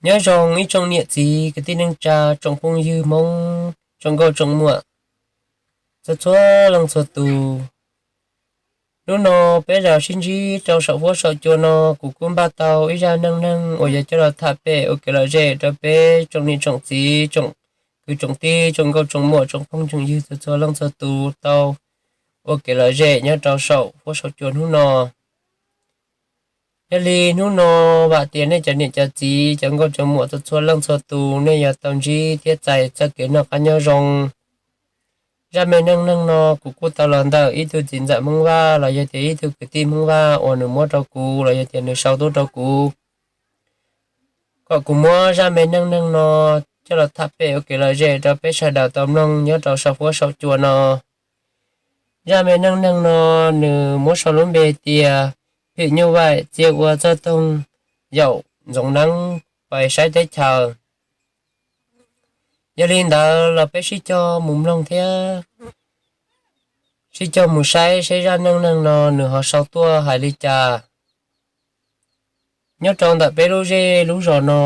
Nyob zoo ib tsoom niam txiv kwv tij neej tsa, tsoom phooj ywg Hmoob, tsoom nkauj tsoom muam txhua txhua leej txhua tus. Hnub no peb los sib ntsib rau saum huab saum cua no, kuv kuj npaj tau ib zaj neej neeg uas yuav coj los tham pem ua kev lom zem rau peb tsoom niam tsoom txiv, tsoom kwv tsoom tij, tsoom nkauj tsoom muam, tsoom phooj tsoom ywg txhua txhua leej txhua tus tau ua kev lom zem nyob rau saum huab saum cua hnub no. Yog li hnub no vam tias nej cov niam cov txiv, cov nkauj cov muam txhua txhua leej txhua tus, nej yuav tau ntsib thiab txais txoj kev noj qab nyob zoo. Zaj me neej neeg no kuv kuj tau los ntawm ib tug txiv ntxawm Hmoob Vaj los yog tias ib tug kwv tij Hmoob Vaj uas nws muab rau kuv los yog tias nws sau tuaj rau kuv, kom kuv muab zaj me neej neeg no coj los tham pem ua kev lom zem rau peb sawv daws tau mloog nyob rau saum huab saum cua no. Zaj me neej neeg no nws muab sau lub npe tias Phim Nyuj Vaim txia ua txoj toog yaum Ntxoov Neeb pais saib teb chaws. Yog li ntawd los peb sib cog mus mloog thiab sib cog mus saib seb zaj neej neeg no nws ho sau tuaj hais li cas. Nyob rau ntawm peb lub zej lub zos no,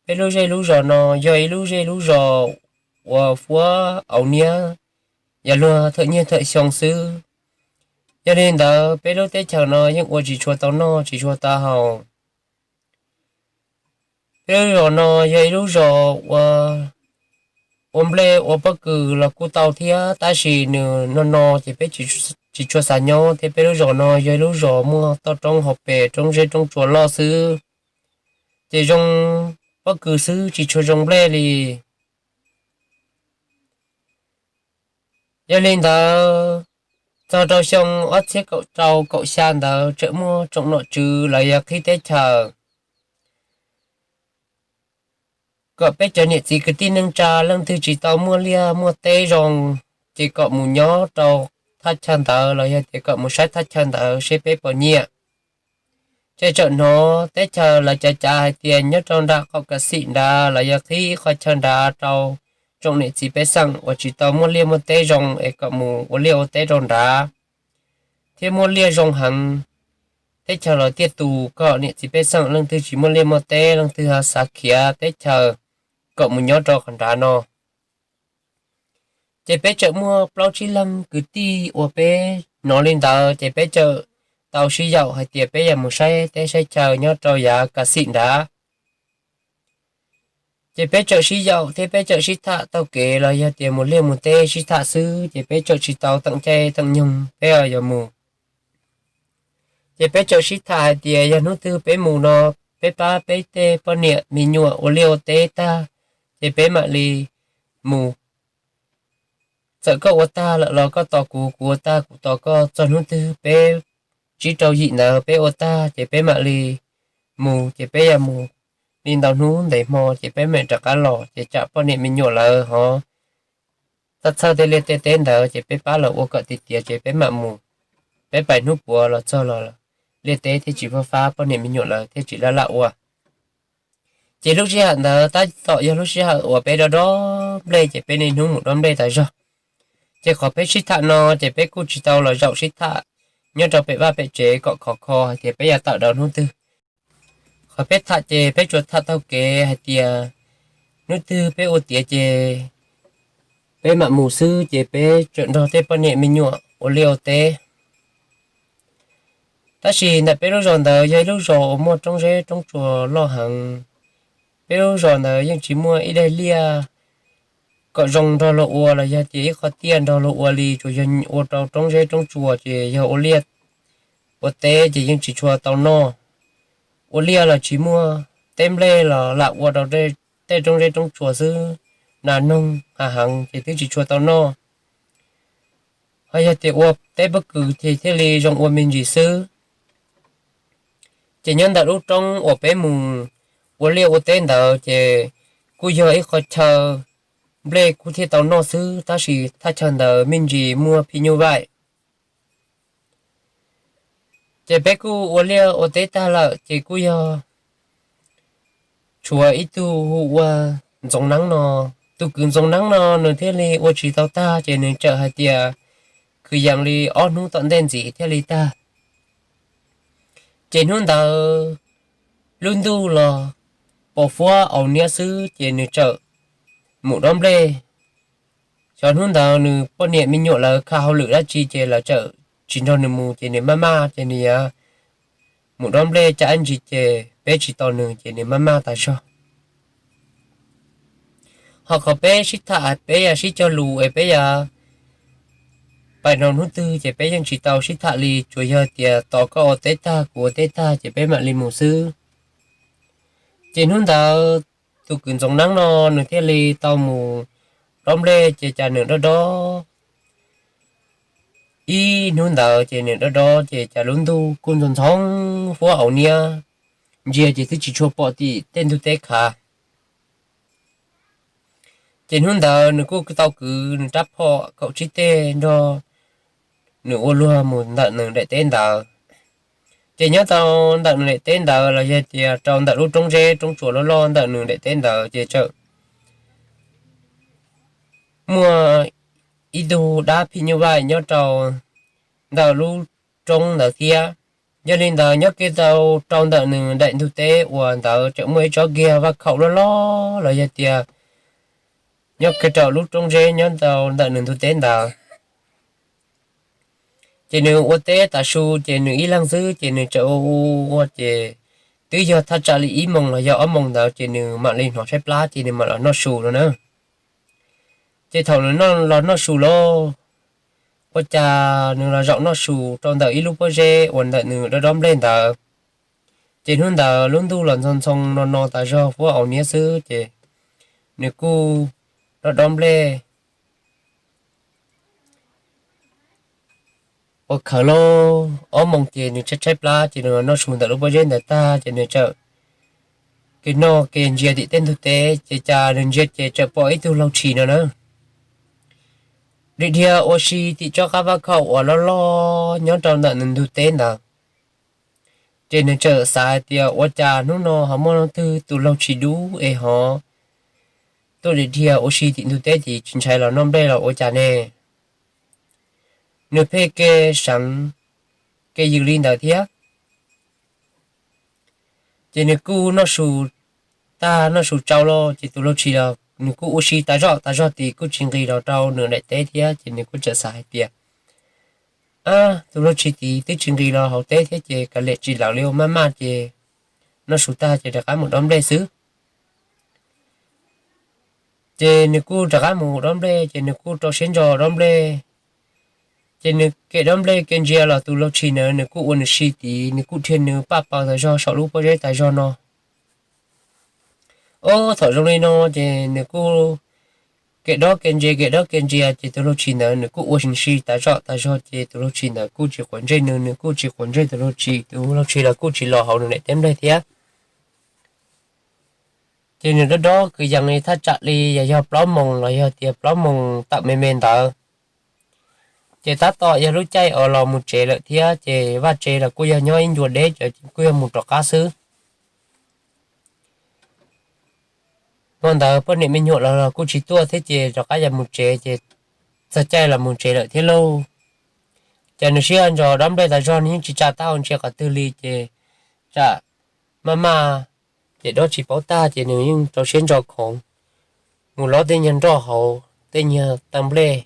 peb lub zej lub zos no yog ib lub zej lub zos uas fuab auv niab, yog luag thawm nyiaj thawm xyoo xwb. Yog li ntawd peb lub teb chaws no yeej ua tsis tshua tau noj tsis tshua tau haus. Peb lub zos no yog ib lub zos ua nplej ua pob kws los kuj tau thiab, tab sis nws no no ces peb tsis tshua xav nyob thiab. Peb lub zos no yog ib lub zos muaj toj roob hauv pes, roob zeb roob tsuas loj xwb, ces zoo pob kws xwb tsis tshua zoo nplej li. Yog li ntawd, txog rau xyoo ob txhiab kaum rau kaum xya ntawd tseem muaj tsoom nom tswv lawv yog qhib teb chaws kom peb cov niam txiv kwv tij neej tsa leej twg tsis tau muaj liaj muaj teb zoo, ces kom mus nyob rau thaj chaw ntawd los yog tias kom mus saib thaj chaw ntawd seb peb puas nyiam. Ces tseem hnov teb chaws lawv cav cav hais tias nyob rau nram qaum kav xim nrad los yog qhib ib qho chaw nrad rau tsoom niam txiv pej xeem uas tsis tau muaj liaj muaj teb zoo es kom mus ua liaj ua teb rau nrad, thiab muaj liaj zoo heev. Teb chaws los tiaj tus, kom niam txiv pej xeem leej twg tsis muaj liaj muaj teb, leej twg ho xav khiav teb chaws, kom mus nyob rau qhov nrad no. Ces peb tseem muaj plaub tsib leeg kwv tij uas peb hnov li ntawd ces peb tseem tau sib yaum hais tias peb yuav mus saib teb saib chaw nyob rau yav kav xim nrad. Ces peb tseem sib yaum thiab peb tseem sib tham taug kev los yog tias mus liaj mus teb sib tham xwb, ces peb tseem tsis tau teem caij teem nyoog peb yuav mus. Ces peb tseem sib tham hais tias yog hnub twg peb mus no, peb pab peb tej poj niam me nyuam ua liaj ua teb tag, ces peb mam li mus. Txawm koj ua tag lawm los koj tos kuv, kuv ua tag kuv tos koj, txog hnub twg peb tsib rau yim ntawd peb ua tag ces peb mam li mus. Ces peb yuav mus li ntau hnub ntev hmo ces peb mam rov qab los, ces tsam poj niam me nyuam lawv ho txhawj txhawj tej liaj tej teb ntawd ces peb pab lawv ua kom tiav tiav ces peb mam mus. Peb pais hnub puav los txog los liaj teb thiaj tsis fab fab, poj niam me nyuam lawv thiaj tsis laj laj ua. Ces lub sij hawm ntawd tab tom yog lub sij hawm uas peb dob dob nplej, ces peb niaj hnub mus dob nplej tas zog. Ces qhov peb sib tham no ces peb kuj tsis tau los zaum sib tham nyob rau pem vaj pem tsev kom khov kho hais tias peb yuav tawm rau hnub twg. Qhov peb tham ces peb tsuas tham taug kev hais tias hnub twg peb ua tiav ces peb mam mus xwb, ces peb tseem nrog tej poj niam me nyuam ua liaj ua teb. Tab sis ntawm peb lub zos ntawd yog ib lub zos uas muaj roob zeb roob tsuas loj heev. Peb lub zos ntawd yeej tsis muaj ib daim liaj kom zoo nrog luag ua los yog tias ib qho tiaj nrog luag ua li, tsuas yog ua rau roob zeb roob tsuas ces yog ua liaj ua teb ces yeej tsis tshua tau noj. Ua liaj los tsis muaj, teb nplej los lam ua rau tej roob zeb roob tsuas xwb, nas noog hav heev ces twb tsis tshua tau noj. Ho yog tias ua teb pob kws ces thiaj li zoo ua me ntsis xwb. Ces nyob ntawm lub roob uas peb mus ua liaj ua teb ntawd ces kuj yog ib qho chaw nplej kuj thiaj tau noj xwb, tab sis thaj chaw ntawd me ntsis muaj phim nyuj vaim. Ces peb kuj ua liaj ua teb tag lawm ces kuj yog tshuav ib tug hu ua Ntxoov Neeb no. Tus kwv Ntxoov Neeb no nws thiaj li ua tsis tau tag ces nws txawm hais tias kwv yees li ob hnub tom ntej ntxiv thiaj li tag. Ces hnub ntawd lub ntuj los pos fuab aus niab xwb ces nws txawm mus dob nplej. Xyov hnub ntawd nws poj niam me nyuam lawv kha hauj lwm dab tsi ces lawv txawm tsis nrog nws mus ces nws maj maj ces nws yuav mus dob nplej caj ib ntsis ces peb tsis tos nws ces nws maj maj tas zog. Ho qhov peb sib tham peb yog sib cog lus es peb yog pais nrog hnub twg ces peb yeej tsis tau sib tham li, tsuas yog tias tos koj ua teb tag kuv ua teb tag ces peb mam li mus xwb. Ces hnub ntawd tus kwv Ntxoov Neeb no nws thiaj li tau mus dob nplej ces cas nws dob dob ib hnub ntawd ces nws dob dob ces cas lub ntuj kuj ntxhoo ntxhoo fuab aus niab, ntsia ces twb tsis tshua pom tim tej ntug teb khav. Ces hnub ntawd nws kuj tau kwv nws rab phom kaum tsib teg nrog nws ua luag mus ntawm nws daim teb ntawd. Ces nyob rau ntawm nws daim teb ntawd los yog tias rau ntawm lub roob zeb roob tsuas loj loj ntawm nws daim teb ntawd ces txawm muaj ib tug dab phim nyuj vaim nyob rau ntawm lub roob ntawd thiab. Yog li ntawd nyob kiag rau rau ntawm nws daim ntug teb uas ntawd tseem muaj ib tsob kiag vaj khaum loj loj los yog tias nyob kiag rau lub roob zeb nyob rau ntawm nws ntug teb ntawd. Ces nws ua teb tav su ces nws ib leeg xwb ces nws txawm ua ua ua ces twb yog thaj tsam li ib moos los yog ob moos ntawd ces nws mam li hnov tshaib plab ces nws mam los noj su no na. Ces thaum nws los noj su lauj, ua cas nws los zaum noj su rau ntawm ib lub pob zeb uas ntawm nws dob dob nplej ntawd. Ces hnub ntawd lub ntuj los ntxhoo ntxhoo no no tas zog fuab aus niab xwb ces nws kuj dob dob nplej ua khawv lauj, ob moos ces nws tshaib tshaib plab ces nws los noj su ntawm lub pob zeb ntawd tag ces nws txawm ke noj ke ntsia tim tej ntug teb ces cas nws ntsia ces txawm pom ib tug laug tshis no na, dhia dhia ua si tim tsob qab vaj khaum uas loj loj nyob rau ntawm nws ntug teb ntawd. Ces nws txawm xav hais tias ua cas hnub no ho muaj leej twg tus laug tshis dub es ho tuaj dhia dhia ua si tim ntug teb tid tsis ntshai los noj nplej los ua cas ne. Nws pheej ke seev ke yws li ntawd thiab. Ces nws kuj noj su tag noj su tsau los ces tus laug tshis los nws kuj ua si tas zoj tas zog tid kuj tsis nqis los rau nws daim teb thiab ces nws kuj txawm xav hais tias, ab, tus laug tshis tid twb tsis nqis los hauv teb thiab ces kav liam tsis lawv li ua maj maj ces noj su tag ces rov qab mus dob nplej xwb. Ces nws kuj rov qab mus dob nplej ces nws kuj rau siab ntso dob nplej. Ces nws kem dob nplej ke ntsia los tus laug tshis ntawd nws kuj ua nws si tid nws kuj dhia nws paj paws tas zog saum lub pob zeb tas zog no. Ob thaum zoo li no ces nws kuj kem dob ke ntsia kem dob ke ntsia ces tus laug tshis ntawd nws kuj ua nws si tas zoj tas zog ces tus laug tshis ntawd kuj tsis quav ntsej nws, nws kuj tsis quav ntsej tus laug tshis, tus laug tshis los kuj tsis los hauv nws daim teb nplej thiab. Ces nws dob dob kwv yees li thaj tsam li yog plaub moos los yog tias plaub moos tawm me me ntawd. Ces tab tom yog lub caij uas los mus tsev lawm thiab ces vaj tsev los kuj yog nyob ib ncua deb ces kuj yog mus rov qab xwb. Hmo ntawd poj niam me nyuam los los kuj tsis tuaj thiab ces rov qab yog mus tsev ces txog caij los mus tsev lawm thiab lauj. Ces nws sib ntso dob nplej tas zog nws yeej tsis tsa taub hau ntsia qhov twg li ces tsam maj maj ces dob tsis paub tag ces nws yeej rau siab ntso khoov mus lob tej nyuag nroj hauv tej nyuag taw nplej.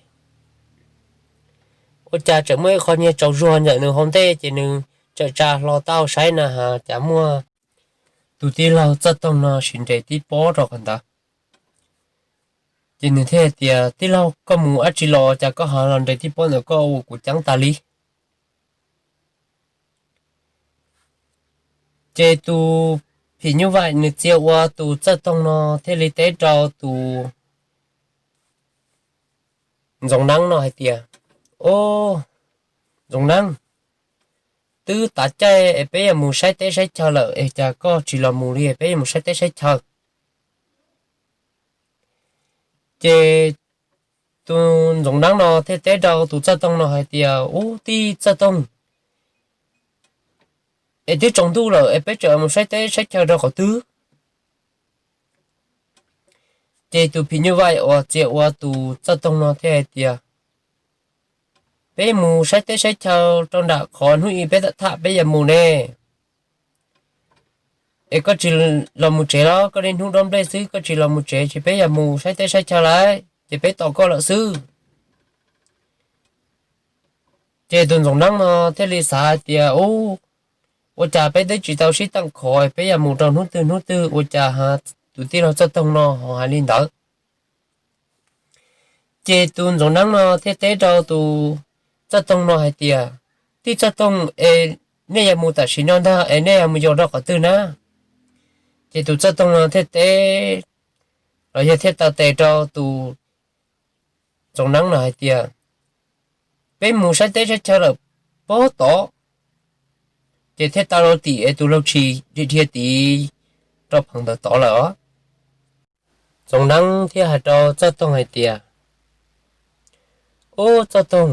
Ua cas tseem muaj ib qho nyuag tsaus zuag ntawm nws hauv ntej ces nws txawm tsa hlo taub hau saib na has cas muaj tus tij laug Txawj Toog no siv nres tib pob rau qhov ntawd. Ces nws thiaj hais tias, tij laug, koj mus dab tsi los cas koj ho los nres tib pob ntawm koj ua kuv ceeb tas li? Ces tus phim nyuj vaim nws txia ua tus Txawj Toog no thiaj li teb rau tus Ntxoov Neeb no hais tias, o, Ntxoov Neeb, twb tav caij es peb yuav mus saib teb saib chaw lawm es cas koj tsis los mus li, peb yuav mus saib teb saib chaw. Ces tus Ntxoov Neeb no thiaj teb rau tus Txawj Toog no hais tias, ub, tij Txawj Toog, es twb tsaus ntuj lawm es peb tseem mus saib teb saib chaw rau qhov twg? Ces tus phim nyuj vaim uas txia ua tus Txawj Toog no thiaj hais tias, peb mus saib teb saib chaw rau nram qhov hnub ib peb tham peb yuav mus ne. Es koj tsis los mus tsev los? Koj niaj hnub dob nplej xwb, koj tsis los mus tsev ces peb yuav mus saib teb saib chaw lawm, ces peb tos koj lawm xwb. Ces tus ntxoov neeb no thiaj li xav hais tias, Ub, ua cas peb twb tsis tau sib teem khov, peb yuav mus rau hnub twg hnub twg, ua cas tus tij laug Txawj Toog no ho hais li ntawd? Ces tus ntxoov neeb no thiaj teb rau tus Txawj Toog no hais tias, Tij Txawj Toog, es nej yuav mus tam sim no ntag es nej yuav mus yos rau qhov twg na? Ces tus Txawj Toog no thiaj teb, los yog thiaj taw tes rau tus ntxoov neeb no hais tias, Peb mus saib teb saib chaw lawm pob tod. Ces thiaj tau rau tim es tus laug tshis dhia dhia tid rau pheem ntawm tod lawm os. Ntxoov neeb thiaj hais rau Txawj Toog hais tias, Ub, Txawj Toog,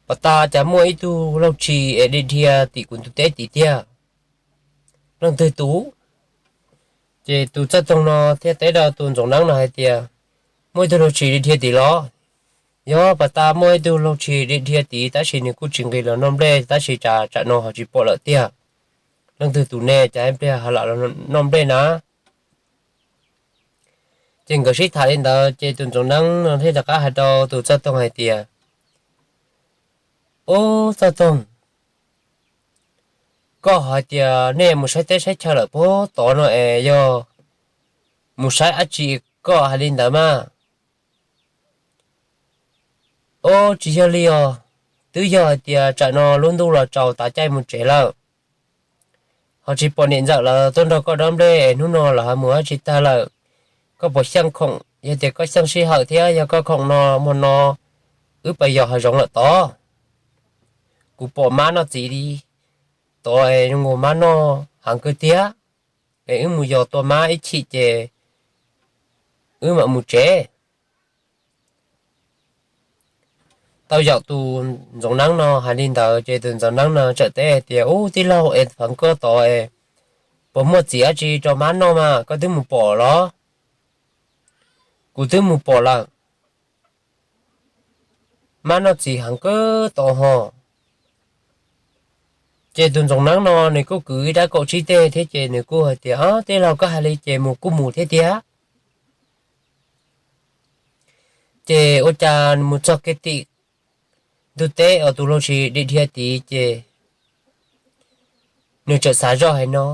pom tas cas muaj ib tug laug tshis es dhia dhia tim kuv ntug teb tid tiag. Leej twg tus? Ces tus Txawj Toog no thiaj teb rau tus ntxoov neeb no hais tias, Muaj ib tug laug tshis dhia dhia tid los? Yog, pom tas muaj ib tug laug tshis dhia dhia tid, tab sis nws kuj tsis nqis los noj nplej, tab sis tsam no ho tsis pom lawm tiag. Leej twg tus ne, cas ib pliag ho lam los noj nplej na? Ces nkawd sib tham li ntawd ces tus ntxoov neeb no thiaj rov qab hais rau tus Txawj Toog hais tias, Ub, Txawj Toog, koj hais tias nej yuav mus saib teb saib chaw lawm pob tod no es yog mus saib dab tsi koj hais li ntawd mas? Ob, tsis yog li os, twb yog hais tias tsam no lub ntuj los tsaus tav caij mus tsev lawm, ho tsis pom niam ntxawm lawv tuaj nrog koj dob nplej, hnub no lawv ho mus dab tsi tag lawm. Koj puas xyeej khoom? Yog tias koj xyeej sij hawm thiab yog koj khoom no, hmo no wb pais yos hav zoov lawm tod. Kuv pom mab noj txiv li tod es zoo nkaus mab noj heev kawg tiag, es wb mus yos tua mab ib chim ces wb mam mus tsev. Tau yaum tus ntxoov neeb no hais li ntawd ces tus ntxoov neeb no txawm teb hais tias, Ub, tij laug, es pheem koj tod es puas muaj txiv dab tsi rau mab noj mas koj twb mus pom los? Kuv twb mus pom lawm, mab noj txiv heev kawg tod ho. Ces tus ntxoov neeb no nws kuj kwv ib rab kaum tsib teg thiab ces nws kuj hais tias, Tij laug, koj hais li ces mus kuj mus thiab tiag. Ces ua cas mus txog kiag tim ntug teb uas tus laug tshis dhia dhia tid ces nws txawm xav zoj hais no,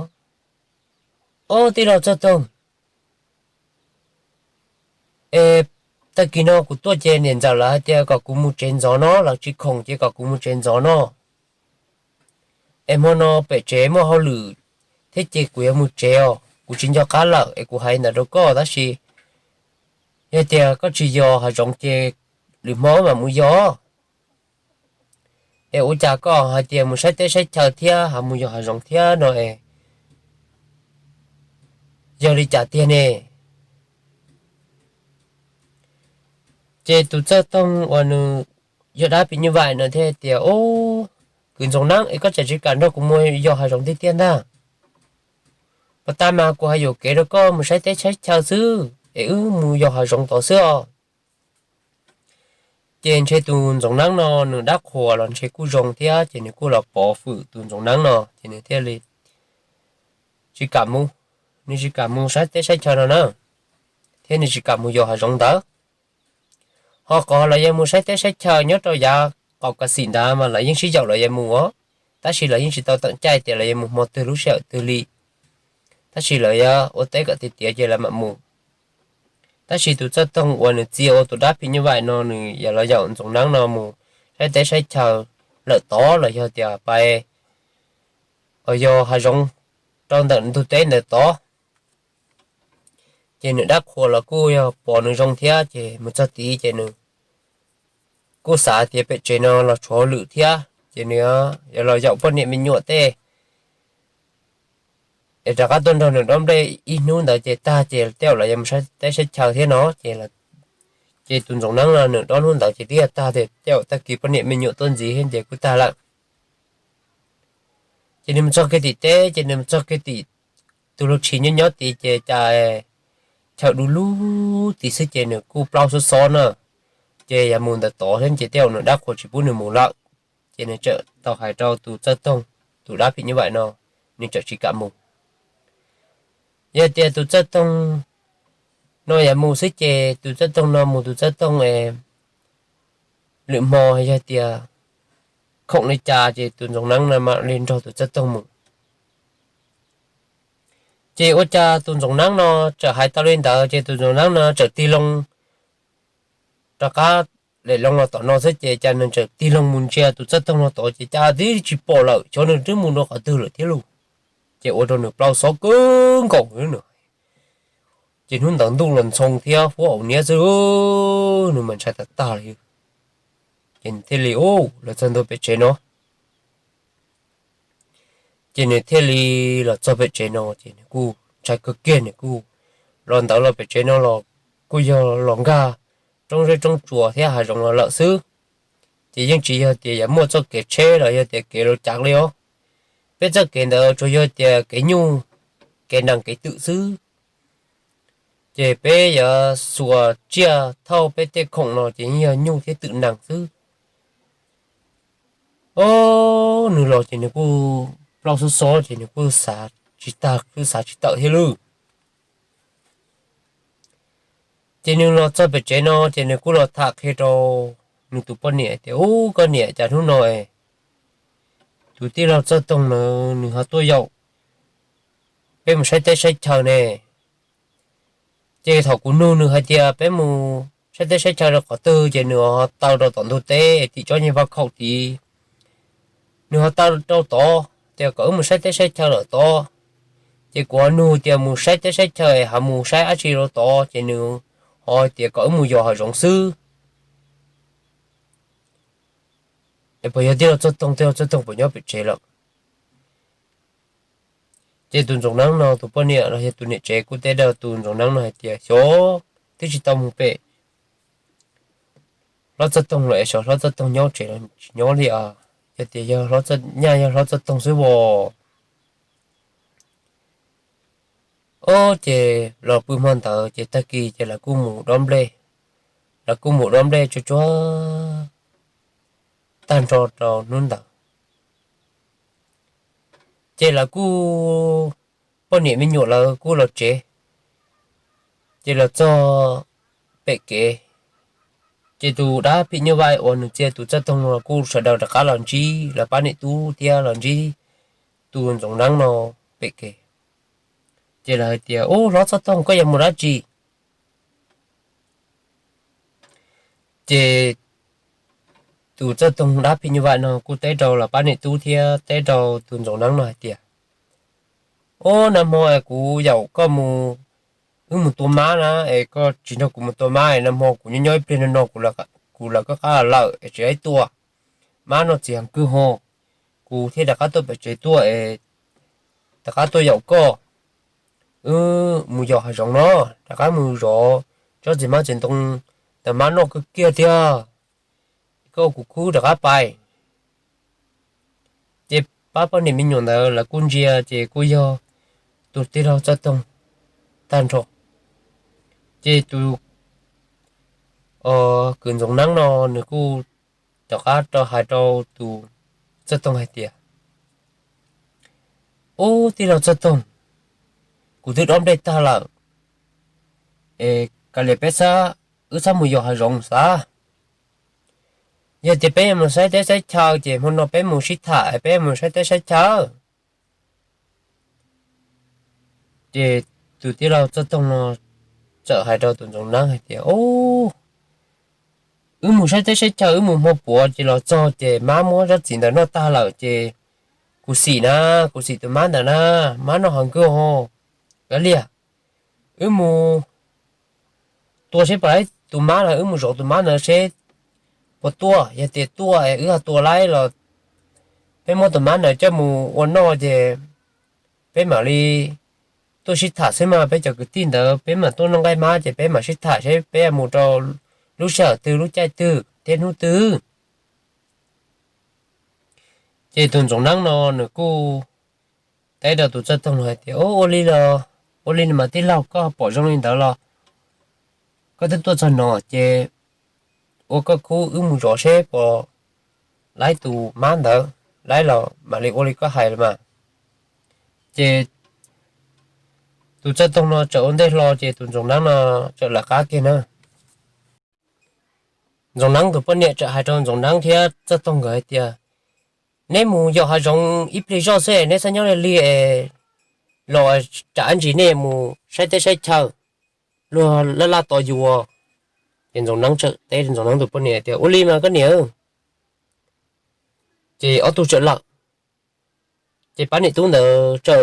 Ob, tij laug Txawj Toog, es tag kis no kuv tuaj ces niam ntxawm lawv hais tias kom kuv mus tsev ntxov no, lawv tsis khoom ces kom kuv mus tsev ntxov no. Es hmo no pem tsev muaj hauj lwm thiab ces kuv yuav mus tsev os, kuv tsis nco qab lawm es kuv hais ntawd rau koj tab sis yog tias koj tsis yos hav zoov ces lwm hmo mam mus yos. Es ua cas koj hais tias mus saib teb saib chaw thiab ho mus yos hav zoov thiab no es yog li cas tiag ne? Ces tus Txawj Toog uas nws yog dab phim nyuj vaim no thiaj tias, Ub, kwv ntxoov neeb, es koj tseem tsis kam nrog kuv mus yos hav zoov tiag tiag ntag. Puas tas mas kuv hais yuam kev rau koj mus saib teb saib chaw xwb es wb mus yos hav zoov tod xwb os. Ces ntshe tus ntxoov neeb no nws dab qhuas los ntshe kuj zoo thiab ces nws kuj los pov fwm tus ntxoov neeb no ces nws thiaj li tsis kam mus, nws tsis kam mus saib teb saib chaw no na, thiab nws tsis kam mus yos hav zoov ntawd. Ho qhov lawv yuav mus saib teb saib chaw nyob rau yav qaum kav xim ntawd mas lawv yeej sib yaum lawv yuav mus os, tab sis lawv yeej tsis tau teem caij tias lawv yuav mus hmo twg lub sij hawm twg li. Tab sis lawv yuav ua teb kom tiav tiav ces lawv mam mus. Tab sis tus Txawj Toog uas nws txia ua tus dab phim nyuj vaim no nws yuav los yaum ntxoov neeb no mus saib teb saib chaw lawm tod los yog tias pais yos hav zoov rau ntawm ntug teb ntawd tod. Ces nws dab qhuas los kuj yog pom nws zoo thiab ces mus txog tid ces nws kuj xav tias pem tsev no los tshuav hauj lwm thiab ces nws yuav los yaum poj niam me nyuam tej es rov qab tuaj nrog nws dob nplej ib hnub ntawd ces tag ces tej zaum los yuav mus saib teb saib chaw thiab no ces, ces tus ntxoov neeb no nws dob hnub ntawd ces twb yog tag tias tej zaum tag kis poj niam me nyuam tuaj ntxiv thiab ces kuj tag lawm. Ces nws mus txog kiag tim teb ces nws mus txog kiag tim tus laug tshis nyob nyob tid ces cas chaw du lug tid xwb ces nws kuj plaub xob xob na, ces yuav mus ntawm tod thiab ces tej zaum nws dab qhuas tsis pub nws mus lawm. Ces nws txawm tau hais rau tus Txawj Toog, tus dab phim nyuj vaim no, nws txawm tsis kam mus. Yog tias tus txawj toog no yuav mus xwb ces tus txawj toog no mus, tus txawj toog es lwm hmo yog tias khoom li cas ces tus Ntxoov Neeb no mam li nrog tus txawj toog mus. Ces ua cas tus Ntxoov Neeb no txawm hais tau li ntawd ces tus Ntxoov Neeb no txawm tig loo rov qab, lem loo los tom no xwb ces cas nws txawm tig loo mus ntsia tus txawj toog no tod ces cas twb tsis pom lawm, xyov nws twb mus rau qhov twg lawm thiab lauj. Ces ua rau nws plab xob kawg nkaus li no. Ces hnub ntawd ntuj los ntxhoo thiab huab aum niab xwb, nws mas ntshai tag tag li. Ces nws thiaj li, u, los txog ntua pem tsev no. Ces nws thiaj li los txog pem tsev no ces nws kuj ntshai kawg kiag, nws kuj los ntawd los pem tsev no los kuj yog los nkag roob zeb roob tsuas thiab hav zoov los lawm xwb. Ces yeej tsis yog tias yuav muaj txoj kev tsheb los yog tias kev lus cav li os. Peb txoj kev ntawd tsuas yog tias kev nyuj, kev nees kev twm xwb. Ces peb yuav xuas tsiaj thauj peb tej khoom no ces yeej yog nyuj thiab twm nees xwb. O, nws los ces nws kuj plab xob xob ces nws kuj xav tsis tag kuj xav tsis tawm thiab lauj. Ces nws los txog pem tsev no ces nws kuj los tham qhia rau nws tus poj niam tias, u, koj niam, cas hnub no tus tij laug Txawj Toog na nws ho tuaj yaum peb mus saib teb saib chaw ne. Ces thaum kuv nug nws hais tias peb mus saib teb saib chaw rau qhov twg ces nws ho taw rau tom ntug teb tim tsob nyuag vaj khaum tid. Nws ho taw rau tod tias kom wb mus saib teb saib chaw lawm tod. Ces kuv ho nug tias mus saib teb saib chaw es ho mus saib dab tsi rau tod ces nws ho tias kom wb mus yos hav zoov xwb. Es puas yog tij laug Txawj Toog, tij laug Txawj Toog puas nyob pem tsev lawm? Ces tus Ntxoov Neeb no tus poj niam los yog tus niam tsev kuj teb rau tus Ntxoov Neeb no hais tias xyov, twb tsis tau mus pem hlob Txawj Toog los es xyov hlob Txawj Toog nyob tsev los tsis nyob li os. Yog tias yog hlob, nyaj yog hlob Txawj Toog xwb os. Ob, ces los pw hmo ntawd ces tag kis ces lawv kuj mus dob nplej. Lawv kuj mus dob nplej tsuag tsuag tag nrho rau hnub ntawd. Ces lawv kuj, poj niam me nyuam lawv kuj los tsev. Ces los txog pem kev, ces tus dab phim nyuj vaim uas nws txia tus Txawj Toog los kuj sawv daws rov qab los ntsib lawv pab niam tub thiab los ntsib tus Ntxoov Neeb no pem kev. Ces lawv hais tias, ub, hlob Txawj Toog, koj yuav mus dab tsi? Ces tus Txawj Toog dab phim nyuj vaim no kuj teb rau lawv pab niam tub thiab teb rau tus Ntxoov Neeb no hais tias, ub, nag hmo kuv yaum koj mus, wb mus tua mab na, es koj tsis nrog kuv mus tua mab es nag hmo kuv nyob nyob ib pliag no no kuv lawv koj qab lawm es tsis ib tua. Mab noj txiv heev kawg ho, kuv thiaj rov qab tuaj pem tsev tuaj es rov qab tuaj yaum koj. Wb mus yos hav zoov no, rov qab mus zov tsob txiv hmab txiv ntoo ntawm mab noj kawg kiag tiag. Koj ua kuv khub rov qab pais. Ces pab poj niam me nyuam ntawd lawv kuj ntsia ces kuj yog tus tij laug Txawj Toog tag nrho. Ces tus kwv Ntxoov Neeb no nws kuj rov qab rau hais rau tus Txawj Toog hais tias, ub, tij laug Txawj Toog, kuv twb dob nplej tag lawm, es kav liam peb xab, wb xab mus yos hav zoov xav. Yog tias peb yuav mus saib teb saib chaw ces hmo no peb mus sib tham es peb mus saib teb saib chaw. Ces tus tij laug Txawj Toog no txawm hais rau tus Ntxoov Neeb hais tias, ub, wb mus saib teb saib chaw wb mus hmo puav ces los txog ces mab muab tsob txiv ntawd noj tag lawm ces kuv xim na, kuv xim tus mab ntawd na, mab noj heev kawg ho. Kav liam, wb mus tua seb puas laib tus mab lawm, wb mus zov tus mab ntawd seb puas tuaj. Yog tias tuaj es wb ho tua laib los peb muab tus mab ntawd coj mus ua noj ces peb mam li tuaj sib tham xwb mas, peb cov kwv tij ntawd peb mam tuaj noj nqaij mab ces peb mam sib tham seb peb mus rau lub sij hawm twg lub caij twg thiab hnub twg. Ces tus Ntxoov Neeb no nws kuj teb rau tus Txawj Toog no hais tias, ua li los, ua li mas tij laug, koj pom zoo li ntawd los koj twb tuaj txog no ces ua koj khub wb mus zov seb puas laib tus mab ntawd, laib los mam li ua li koj hais los mas. Ces Tus Txawj Toog no txawm ua ntej hlo ces tus Ntxoov Neeb no txawm lawv qab kiag na. Ntxoov Neeb tus poj niam txawm hais rau Ntxoov Neeb thiab Txawj Toog nkawd hais tias, neb mus yos hav zoov ib pliag zoj xwb neb txhob nyob li li es los tsam ntsis nej mus saib teb saib chaw, luag laj laj tos yus. Ces Ntxoov Neeb txawm teb Ntxoov Neeb tus poj niam tias, ua li mas koj niam. Ces ob tug txawm lawm, ces pab niam tub ntawd txawm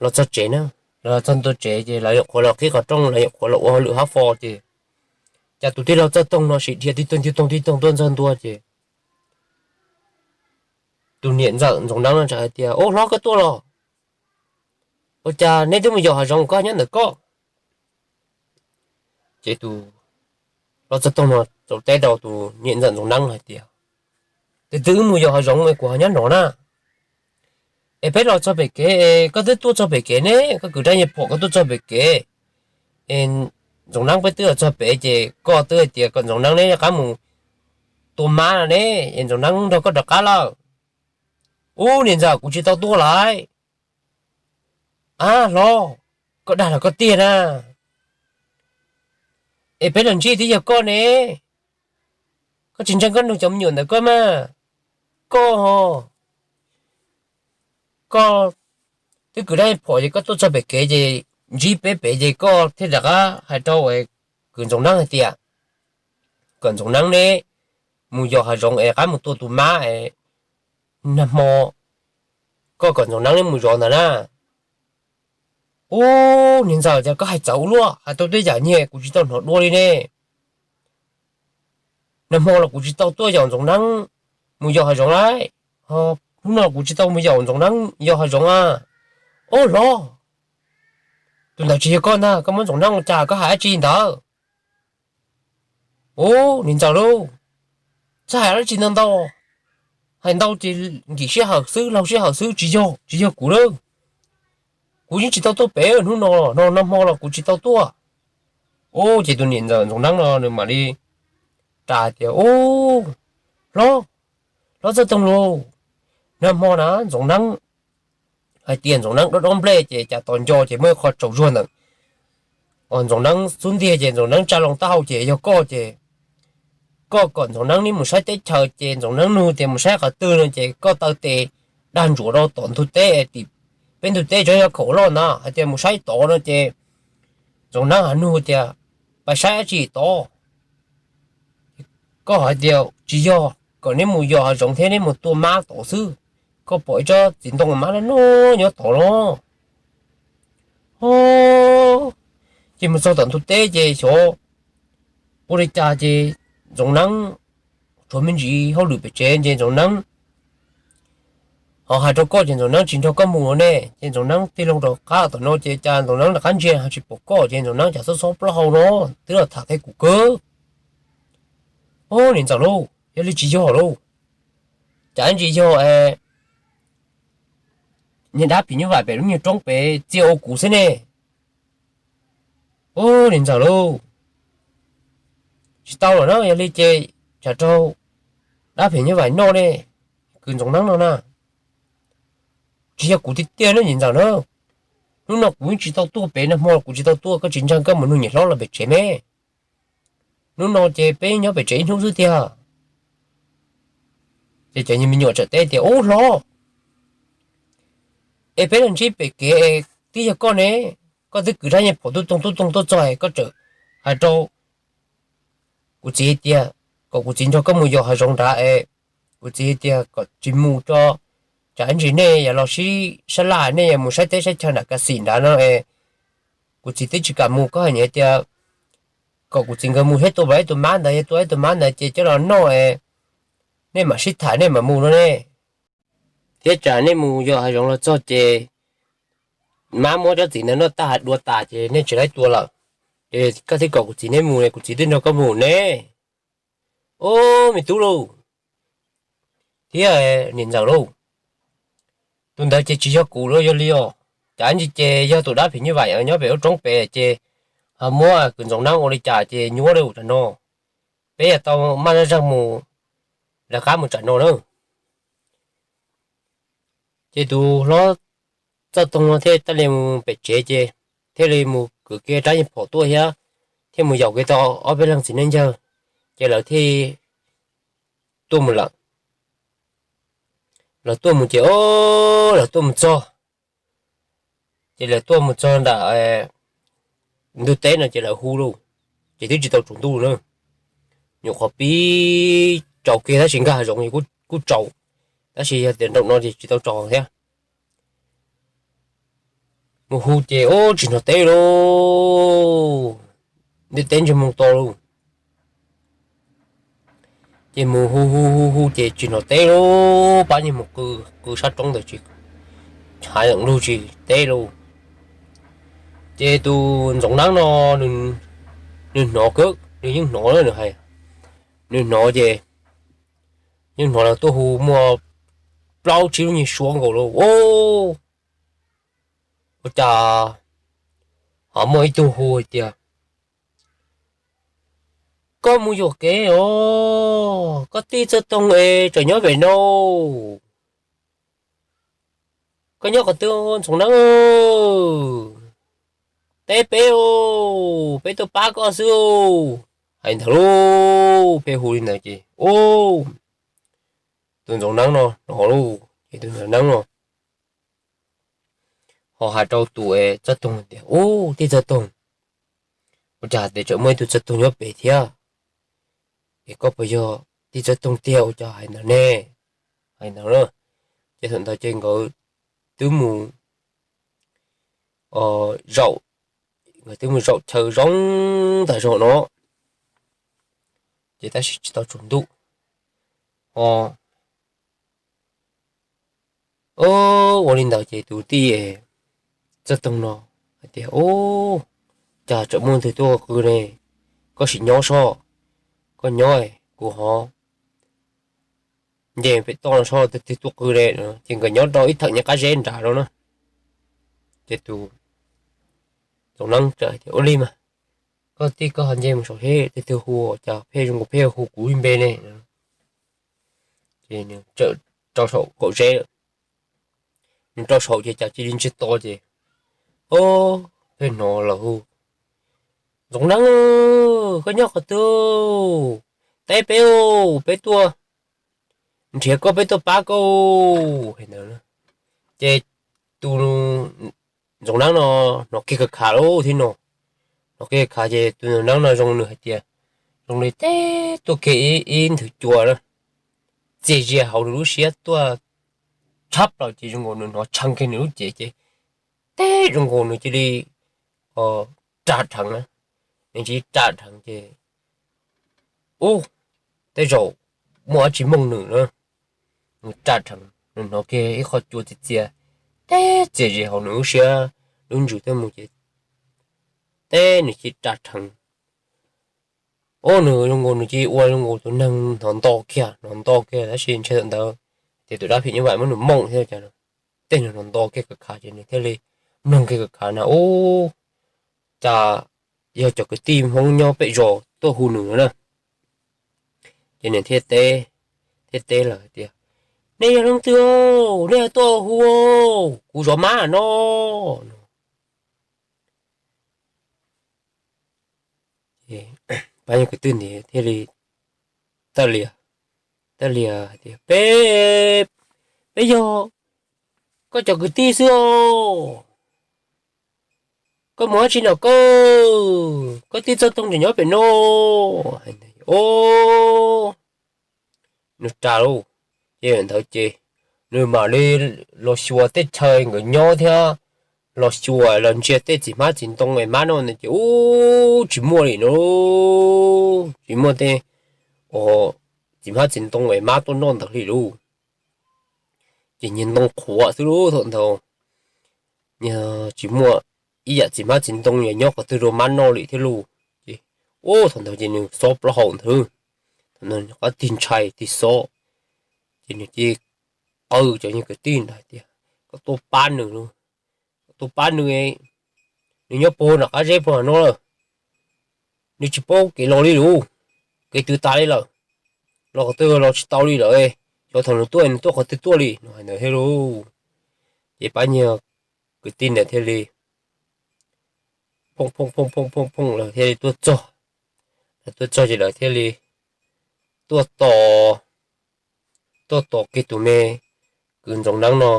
los txog tsev na. Los txog ntua tsev ces lawv nyuam qhuav los qhib qhov rooj, lawv nyuam qhuav los ua hauj lwm hab fo ces cas tus tij laug Txawj Toog no sim dhia tib toog tib toog tib toog tuaj ntxog ntua ces tus niam ntxawm Ntxoov Neeb no txawm hais tias, ub, hlob, koj tuaj los? Ua cas neb twb mus yos hav zoov koj nyob ntawm koj? Ces tus hlob Txawj Toog no txawm teb rau tus niam ntxawm Ntxoov Neeb hais tias, tes twb wb mus yos hav zoov es kuv ho nyob no na. Es peb los txog pem kev, koj twb tuaj txog pem kev ne, koj kwv rab nyuag phom koj tuaj txog pem kev. Es Ntxoov Neeb peb twb los txog pem ces koj twb hais tias kom Ntxoov Neeb neb rov qab mus tua mab no ne, es Ntxoov Neeb nrog koj rov qab lawm. Ub, niam ntxawm, kuv tsis tau tuaj lauj. Ab, hlob, koj dag los koj tiag na? Es peb los ntsib twb yog koj ne. Koj tsis ntseeg koj nug cov me nyuam ntawm koj mas. Koj, koj twb kwv dab phom ces koj tuaj txog pem kev ces ntsib peb pem ces koj thiaj rov qab hais rau kwv Ntxoov Neeb hais tias kom Ntxoov Neeb neb mus yos hav zoov es rov qab mus tua tus mab es nag hmo koj kom Ntxoov Neeb neb mus zov ntawd na. Ub, niam ntxawm, cas koj hais txawv ua luaj, hais tau tej yam nyias kuv tsis tau hnov dua li ne. Nag hmo los kuv tsis tau tuaj yaum Ntxoov Neeb mus yos hav zoov lauj. Hnub no kuv tsis tau mus yaum Ntxoov Neeb yos hav zoov a. Ub, hlob, tus ntawd tsis yog koj ntag, koj muab Ntxoov Neeb ua cas koj hais dab tsi ntawd? Ub, niam ntxawm lauj, txhob hais dab tsi ntau ntau. Hais ntau ces nkim sij hawm xwb, laug sij hawm xwb, tsis yog, tsis yog kuv lawm. Kuv yeej tsis tau tuaj pem, hnub no, no nag hmo los kuv tsis tau tuaj. Ub, ces tus niam ntxawm Ntxoov Neeb no nws mam li ras tias, ub, hlob, hlob Txawj Toog lauj, nag hmo na Ntxoov Neeb hais tias Ntxoov Neeb dob dob nplej ces cas tos nco ces muaj ib qho tsaus zuag ntawm Ntxoov Neeb xub ntiag ces Ntxoov Neeb tsa loo taub hau ces yog koj ces koj kom Ntxoov Neeb neb mus saib teb chaws ces Ntxoov Neeb nug tias mus saib qhov twg no ces koj taw tes dag ntsuav rau tom ntug teb, tim peb ntug teb tso yog khaum loj ntawd hais tias mus saib tod no ces Ntxoov Neeb ho nug tias pais saib dab tsi tod? Koj hais tias tsis yog, kom neb mus yos hav zoov thiab neb mus tua mab tod xwb. Koj pom ib tsob txiv ntoo mab loj loj nyob tod los? Ces mus txog tom ntug teb ces xyov ua li cas ces Ntxoov Neeb tshuav me ntsis hauj lwm pem tsev ces Ntxoov Neeb ho hais rau koj ces Ntxoov Neeb tsis nrog koj mus ne. Ces Ntxoov Neeb tig loo rov qab tom no ces cas Ntxoov Neeb rov qab ntsia ho tsis pom koj ces Ntxoov Neeb cas xob xob plaub hau no twb los tham qhia kuv kawg. Ub, niam ntxawm lauj, yog li tsis yog lauj, cas ntsis yog niag dab phim nyuj vais pem lub nyuag roob pem txia ua kuv xwb ne. Ub, niam ntxawm lauj, tsis tau lawm na, yog li ces tsam raug dab phim nyuj vais noj ne, kwv Ntxoov Neeb no na. Tsis yog kuv tiag tiag na niam ntxawm na. Hnub no kuv yeej tsis tau tuaj pem, nag hmo kuv tsis tau tuaj, koj tsis ntseeg koj mus nug niam hlob los pem tsev me. Hnub no ces peb nyob pem tsev ib hnub xwb tiag. Ces cov me nyuam txawm teb tias, ub hlob, es peb los ntsib pem kev es twb yog koj ne, koj twb kwv rab nyuag phom tub toog tub toog tuaj txog es koj txawm hais rau kuv txiv tias kom kuv txiv nrog koj mus yos hav zoov nrad es kuv txiv tias kom tsis mus tso, tsam ib ntsis nej yuav los sib sab laj, nej yuav mus saib teb saib chaw nram kas xim nrad no es kuv txiv twb tsis kam mus, koj hais tias kom kuv txiv nkawd mus thiab tua ib tus mab ntawd, yog tua ib tus mab ntawd ces coj los noj es nej mam sib tham nej mam mus no ne. Thiab tsam nej mus yos hav zoov los txog ces mab muab tsob txiv ntawd noj tag dua tas ces nej tsis laib tua lawm. Ces koj thiaj kom kuv txiv neb mus, kuv txiv twb nrog koj mus ne. Ub, me tub lauj, thiab niam ntxawm lauj, tus ntawd ces tsis yog kuv lauj, yog li os, cas ntsis ces yog tus dab phim nyuj vais nyob pem lub roob pem ces ho muab kwv Ntxoov Neeb ua li cas ces nyuaj li ua tsam no. Peb yuav tau maj zeeg mus, rov qab mus tsam no na. Ces tus hlob Txoj Toog no thiaj tawm li mus pem tsev ces thiaj li mus kwv kiag rab nyuag phom tuaj thiab, thiaj mus yaum kiag tau ob peb leeg txiv neej yawg, ces lawv thiaj tuaj mus lawm. Lawv tuaj mus ces, o, lawv tuaj mus txog, ces lawv tuaj mus txog nram ntug teb no ces lawv hu lauj, ces twb tsis tau tsaus ntuj na. Nyuam qhuav pib tsaus kiag tab sis nkag hav zoov es kuj tsaus, tab sis yog tias nraum no ces tsis tau tsaus thiab. Mus hu ces, o, tsis hnov teb lauj, ntug teb ntsiag moo to lauj. Ces mus hu hu hu hu ces tsis hnov teb lauj, pab nyiag mus qw, qw sab roob ntawd tsis, hav zoov lug tsis teb lauj. Ces tus Ntxoov Neeb no, nws hnov kawg, nws yeej hnov, nws hais, nws hnov ces yeej hnov lawv tuaj hu muaj plaub tsib lub nyuag suab nkaus lauj. O, ua cas ho muaj ib tug hu hais tias, koj mus yuam kev os, koj tij Txawj Toog es tseem nyob pem no. Koj nyob qhov twg Ntxoov Neeb? Teb peb os, peb tuaj pab koj xwb. Hais ntawd lauj, pheej hu li ntawd ces, o, tus Ntxoov Neeb no hnov lauj, ces tus Ntxoov Neeb no ho hais rau tus Txawj Toog tias, ub, tij Txawj Toog, ua cas tias tseem muaj ib tug Txawj Toog nyob pem thiab? Es koj puas yog tij Txawj Toog tiag ua cas hais ntawd ne? Hais ntawd na, ces thaum ntawd ces nkawd twb mus zaum, nkawd twb mus zaum chaw zoo tas zog no, ces tab sis tsis tau tsaus ntuj. O, ua li ntawd ces tus tij Txawj Toog no hais tias, ub, cas tseem muaj tus tuaj qw ne, koj sim nyob soj, koj nyob kuv ho nce pem toj no soj tus twg tuaj qw ne. Ces nkawd nyob rau ib theem nyuag qab zeb nrad no na. Ces tus Txoov Neeb txawm tias, ua li mas, koj tij koj ho nce mus saum seb tus twg hu, cas pheej zoo nkaus pheej hu kuv ib npe ne. Ces nws txawm rau saum qaum zeb lawm. Nws rau saum ces cas cia li ntsiag to ces, o, pheej hnov lawv hu, Ntxoov Neeb, koj nyob qhov twg? Teb peb, peb tuaj nrhiav koj, peb tuaj pab koj, hais ntawd. Ces tus Ntxoov Neeb no hnov kiag khav khav lauj thiab no. Hnov kiag khav ces tus Ntxoov Neeb no zoo nws hais tias, zoo li teb tuaj kiag ib nthwv cua na, txias zias hauv nws lub siab tuaj tshab plaws ces zoo nkaus nws hnov tshee kiag nws lub cev ces teb zoo nkaus nws cia li ras rheev na. Nws cia li ras rheev ces, ub, tej zaum muaj dab tsi mooj nws na. Nws ras rheev, nws hnov kiag ib qho cua txias txias, teb txias zis hauv nws lub siab lub ntsws tuaj mus ces teb nws cia li ras rheev. Ub, nws zoo nkaus nws cia li ua zoo nkaus tus neeg hnov nto kiag, hnov nto kiag tab sis ntshe thaum ntawd ces tus dab phim nyuj vais muab nws mooj thiab cas, tej nws hnov nto kiag khav khav ces nws thiaj li mloog kiag khav khav na, ub, cas yog cov kwv tij Hmoob nyob pem zos tuaj hu nws no na. Ces nws thiaj teb, thiaj teb lawm tias, nej yog leej twg, nej yog tuaj hu kuv zov mab no? Pab yog kwv tij ntiav thiaj li tawj lias, tawj lias hais tias, peb, peb yog koj cov kwv tij xwb os. Koj mus dab tsi no koj? Koj tij Txawj Toog tseem nyob pem no. Ub, nws ras lauj. Ces ntawd ces nws mam li los xyuas tej chaw nkawd nyob thiab los xyuas los ntsia tej txiv hmab txiv ntoo es mab noj ntawd ces ub, tsis muaj li no, tsis muaj tej txiv hmab txiv ntoo es mab tuaj noj ntawd li lauj. Ces nyiag ntoo qhuav xwb lauj thaum ntawd. Tsis muaj ib yam txiv hmab txiv ntoo nyob qhov twg rau mab noj li thiab lauj. Ces ub, thaum ntawd ces nws xob plaub hau ntawd, thaum ntawd nws qab tig ntshai tig xob. Ces nws cia li qw cov kwv tij ntawd tias, koj tuaj pab nws, koj tuaj pab nws, nws nyob puag nram qab zeb puag no lawm, nws tsis paub kev los li lauj, kev twb tas li lawm, los qhov twg los tsis tau li lawm, xyov thaum nws tuaj nws tuaj qhov twg tuaj li no hais ntawd thiab lauj. Ces pab nyiag kwv tij ntawd thiaj li phooj phooj phooj phooj phooj phooj lawv thiaj li tuaj txog. Lawv tuaj txog ces lawv thiaj li tuaj tos, tuaj tos kiag tus me kwv Ntxoov Neeb no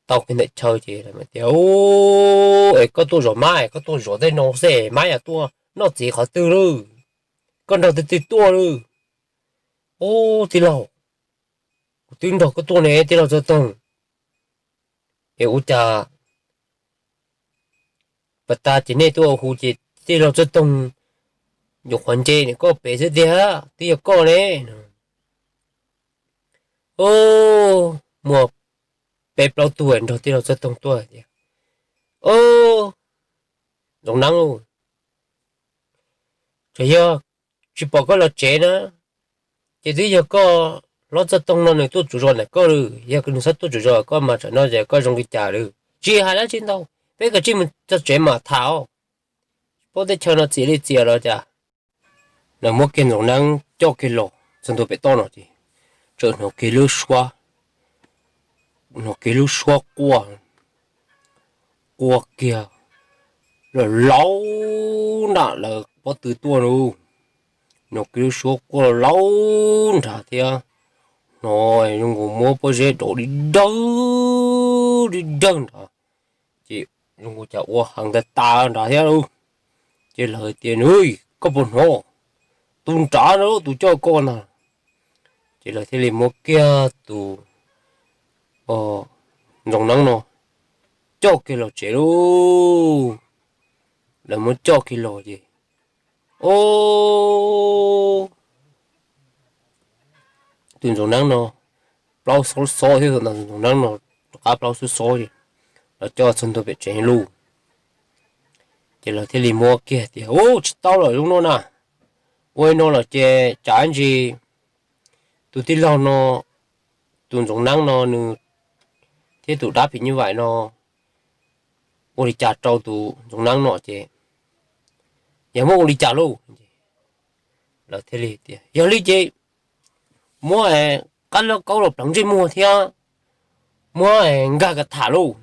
tau kiag ntawm chaw ces tias, Ub, es koj tuaj zov mab, koj tuaj zov tej no xwb, mab yog tuaj noj txiv qhov twg lawm? Koj nrog twg twg tuaj lawm? Ub, tij laug, kuv twb nrog koj tuaj ne, tij laug Txawj Toog. Es ua cas pas tas ces nej tuaj hu ces tij laug Txawj Toog nyuam qhuav nce nim koj pem xwb tiag, twb yog koj ne. Ub, muaj peb plaub tug nrog tij laug Txawj Toog tuaj tias, Ub, Ntxoov Neeb, tsuas yog tsis pom koj los tsev na, ces twb yog koj hlob Txawj Toog no nws tuaj tsuas zos ntawm koj lawm. Yog nws txhob tuaj tsuas zos koj mas tsam no ces koj zoo li cas lawm? Tsis hais dab tsi ntau, peb kav tsij mus txog tsev mam tham os. Paub teb chaws no txias li txias los cas. Lawv muab kiag Ntxoov Neeb coj kiag los txog ntua pem toj no ces txawm hnov kiag lub suab, hnov kiag lub suab quaj, quaj kiag laus laus nram lawv pob tw tuaj lauj. Hnov kiag lub suab quaj laus laus nrad thiab hnov zoo nkaus muab pob zeb dov dib dawg dib dawg nrad, ces zoo nkaus cas ua heev tas tas nrad thiab lauj. Ces lawv tias, Nws, koj puas hnov? Tus nrad na, tus coj koj ntag. Ces lawv thiaj li muab kiag tus Ntxoov Neeb no coj kiag los tsev lauj. Lawv muab coj kiag los ces, o, tus Ntxoov Neeb no plaub xob xob thiab, tus Ntxoov Neeb no rov qab plaub xob xob ces los coj txog ntua pem tsev lauj. Ces lawv thiaj li muab kiag tias, Ub, tsis tau lawm zoo no na. Ua li no los ces tsam ntsis tus tij laug no, tus Ntxoov Neeb no nws thiab tus dab phim nyuj vaim no ua li cas rau tus Ntxoov Neeb no ces yog muab ua li cas lauj? Lawv thiaj li tias, Yog li ces muab qab lab kaub los pleev ntsej muag thiab muab nkag kas tham lauj.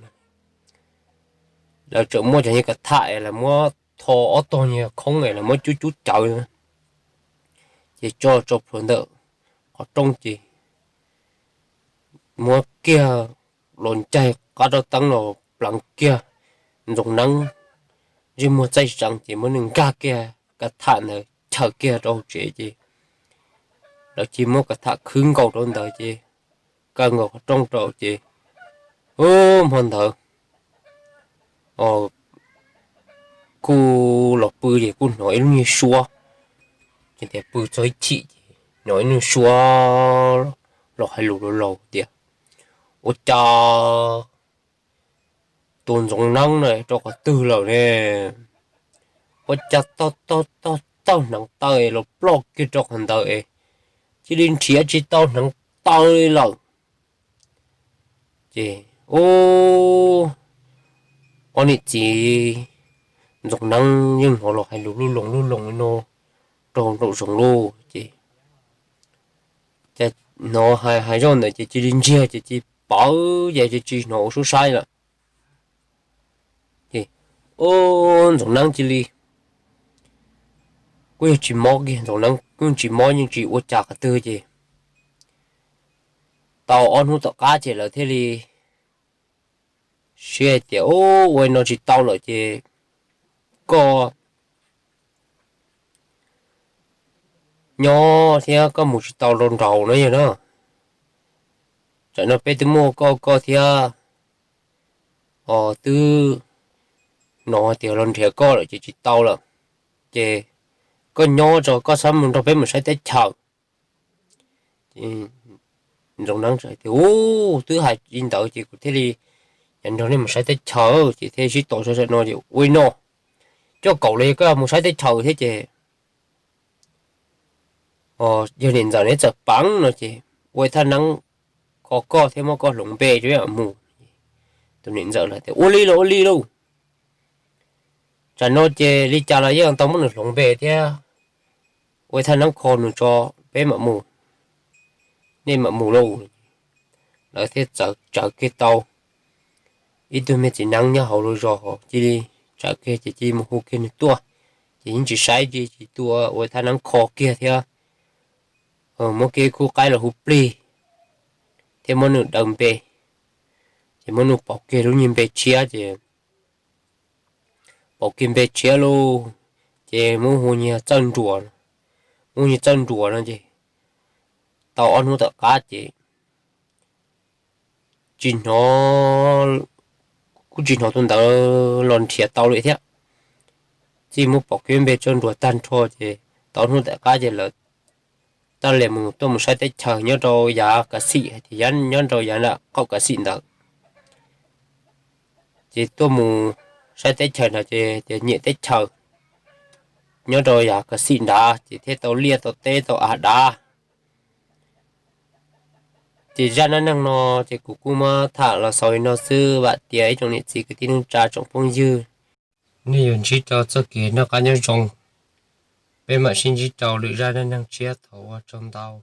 Lawv txawm muab cov nyuag kas tham es lawv muab tho ob tog nyuag khoob es lawv muab cub cub cawv, ces tso tso plhuav ntawm qhov rooj ces muab kiag los ncaig qab rab teeb los pleev kiag Ntxoov Neeb ntsej muag txaij tsees ces muab nws nkag kiag kas tham ntawd chaws kiag rau hauv tsev ces lawv cia muab kas tham khwb nkaus rau ntawd ces kaw nkaus qhov rooj rau ces, u, hmo ntawd kuj los pw ces kuj hnov ib lub niag suab, ces tias pw txog ib chim ces hnov ib lub niag suab los hais lus laus laus tias, ua cas tus Ntxoov Neeb na rau qhov twg lawm ne? Ua cas taug taug taug taug hneev taw los ploj kiag rau qhov ntawd es cia li nrhiav tsis tau hneev taw li lawm. Ces, u, ob niam txiv Ntxoov Neeb yeej hnov los hais lus lub loos lub loos li no rau nraum zoov lauj. Ces hnov hais hais zoj ntawd ces cia li ntsiag ces cia li pawv ces cia li tsis hnov ua suab saib lawm. Ces, u, Ntxoov Neeb cia li, kuj yog tsis mob kiag, Ntxoov Neeb kuj tsis mob yeej tsis ua cas qhov twg ces tau ob hnub tom qab ces lawv thiaj li siab hais tias, u, ua li no tsis tau lawm ces koj nyob thiab koj mus tsis tau rau nraud no yog na. Tsam no peb twb muaj koj koj thiab, o, twb hnov tias los nrhiav koj lawm ces tsis tau lawm. Ces koj nyob tso, koj txhob mus nrog peb mus saib teb chaws. Ntxoov Neeb hais tias, u, twb hais li ntawd ces kuv thiaj li nrog nej mus saib teb chaws ces thiaj sib tos tso tsam no ces ua li no, coj kaum los yog koj mus saib teb chaws thiab ces yog niam ntxawm neb txawm peev no ces ua thaj neeb kho koj thiab muab koj hloov npe rau peb mam mus. Tus niam ntxawm hais tias, ua li los ua li lauj. Tsam no ces li cas los yeej tau muab nws hloov npe thiab ua thaj neeb kho nws tso, peb mam mus, nej mam mus lauj. Lawv thiaj txawm tsawv kiag tau ib tug me txiv neeb nyob hauv lub zos cia li tsam kiag ces cia li mus hu kiag nws tuaj. Ces yeej tsis saib tsis, tsis tua ua thaj neeb kho kiag thiab, muab kiag khub qaib los hu plig thiab muab nws daws npe, ces muab nws pauv kiag lub niag npe tshiab ces pauv kiag npe tshiab lauj, ces muab hu niag Txawj Nruas, muab hu niag Txawj Nruas no ces tau ob hnub tom qab ces tsis hnov, kuj tsis hnov tus ntawd los nrhiav tau li thiab. Txij muab pauv kiag npe Txawj Nruas tag nrho ces tau ob hnub tom qab ces lawv tau li mus tuaj mus saib teb chaws nyob rau yav Kav Xim hais tias nyob rau yav nram qaum Kav Xim ntawd. Ces tuaj mus saib teb chaws ntawd ces tias nyiam teb chaws nyob rau yav Kav Xim nrad ces thiaj tau liaj tau teb tau av dav. Ces zaj dab neeg no ces kuv kuj muab tham los xaus li no xwb, vam tias ib tsoom niam txiv kwv tij neej tsa tsoom phooj ywg nej yuav ntsib rau txoj kev noj qab nyob zoo. Peb mam sib ntsib rau lwm zaj dab neeg tshiab, thov ua tsaug ntau.